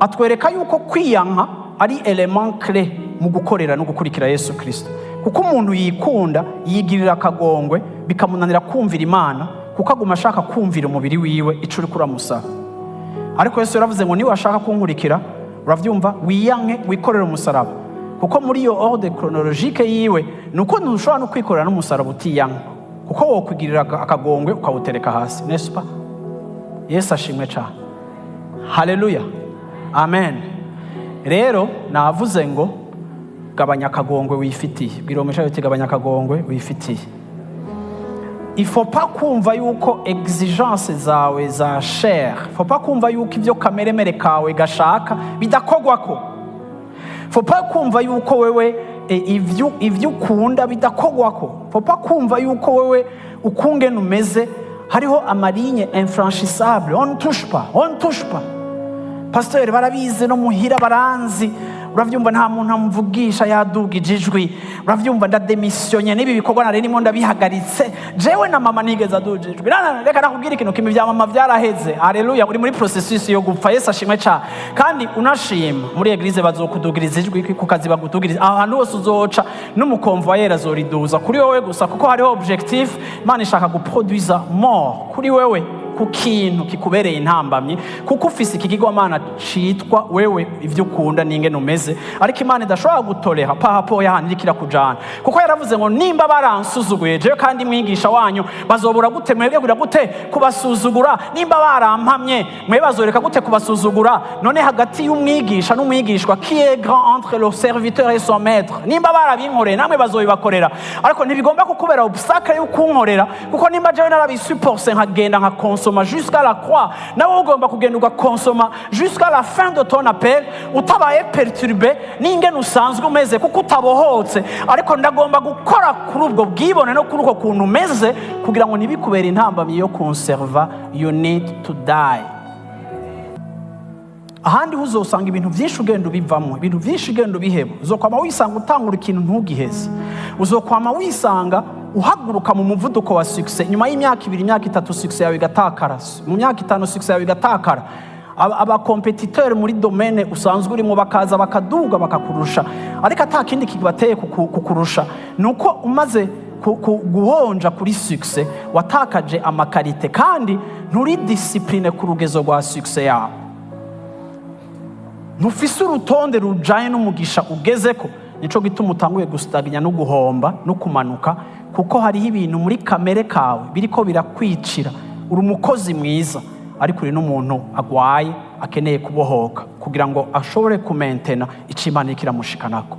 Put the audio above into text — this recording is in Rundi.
Atwereka yuko kwiyanka ari élément clé mu gukorera no gukurikira Yesu Kirisito, kuko umuntu yikunda yigirira akagongwe, bikamunanira kumvira Imana, kuko aguma ashaka kumvira umubiri wiwe ico uriko uramusaba. Ariko Yesu yaravuze ngo: "Niba washaka kunkurikira," uravyumva, "wiyanke, wikorere umusaraba." Kuko muri iyo ordre chronologique yiwe ni uko ntushobora no kwikorera n'umusaraba utiyanka, kuko wokwigirira akagongwe ukawutereka hasi, n'est-ce pas? Yesu ashimwe cyane. Haleluya, amen. Rero navuze ngo gabanya akagongwe wifitiye. Bwira uwo mwicaye uti: "Gabanya akagongwe wifitiye." Il faut pas kumva yuko exigence zawe za chair, faut pas kumva yuko ibyo kameremere kawe gashaka bidakogwako. Faut pas kumva yuko wewe ivyo ukunda bidakogwako. Faut pas kumva yuko wewe ukungene umeze hariho ama lignes infranchissables, on ne touche pas, on ne touche pas. Pasiteri barabizi, no muhira baranzi, uravyumva, nta muntu amvugisha yadugije ijwi, uravyumva, ndademisiyonye n'ibi bikorwa nari ndimo ndabihagaritse, jewe na mama nigeze aduga ijwi. Na, reka nakubwira ikintu kimwe: ibya mama vyaraheze. Haleluya, uri muri processus yo gupfa. Yesu ashimwe cyane. Kandi unashima muri église bazokudugiriza ijwi, ku kazi bagudugiriza, ahantu hose uzoca n'umu convoyeur azoriduza kuri wowe gusa, kuko hariho objectif Imana ishaka guproduiza mort kuri wewe, ku kintu kikubereye intambamyi, kuko ufise ikigirwamana citwa wewe, ivyo ukunda n'ingene umeze. Ariko Imana idashobora gutoreha par rapport y'ahantu iriko irakujana, kuko yaravuze ngo: "Nimba baransuzuguye jewe kandi mwigisha wanyu, bazobura gute mwebwe kugira gute kubasuzugura? Nimba barampamye, mwe bazoreka gute kubasuzugura?" None hagati y'umwigisha n'umwigishwa, qui est grand entre le serviteur et son maître? Nimba barabinkoreye, namwe bazobibakorera. Ariko ntibigomba kukubera obstacle yo kunkorera, kuko nimba jewe narabisupporse, nkagenda nkakonsoma jusqu'à la croix, nawe ugomba kugenda ugakonsoma jusqu'à la fin de ton appel, utabaye perturbé n'ingene usanzwe umeze, kuko utabohotse. Ariko ndagomba gukora kuri ubwo bwibone no kuri uko kuntu umeze, kugira ngo ntibikubere intambamyi yo konserva. You need to die. Ahandi ho uzosanga ibintu byinshi ugenda ubivamo, ibintu byinshi ugenda ubiheba. Uzokwama wisanga utangura ikintu ntugiheze. Uzokwama wisanga uhaguruka mu muvuduko wa succès, nyuma y'imyaka 2, imyaka 3, succès yawe igatakara. Mu myaka 5, succès yawe igatakara. Aba compétiteurs muri domaine usanzwe urimo bakaza bakaduga bakakurusha, ariko ata kindi kibateye kukurusha ni uko umaze guhonja kuri succès, watakaje ama qualités, kandi nturi discipliné ku rugezo rwa succès yawe. Ntufise urutonde rujanye n'umugisha ugezeko. Nico gituma utanguye gusitaganya no guhomba no kumanuka, kuko hariho ibintu muri kamere kawe biriko birakwicira. Uri umukozi mwiza, ariko uri n'umuntu agwaye, akeneye kubohoka kugira ngo ashobore kumentena icyo Imana iriko iramushikanako.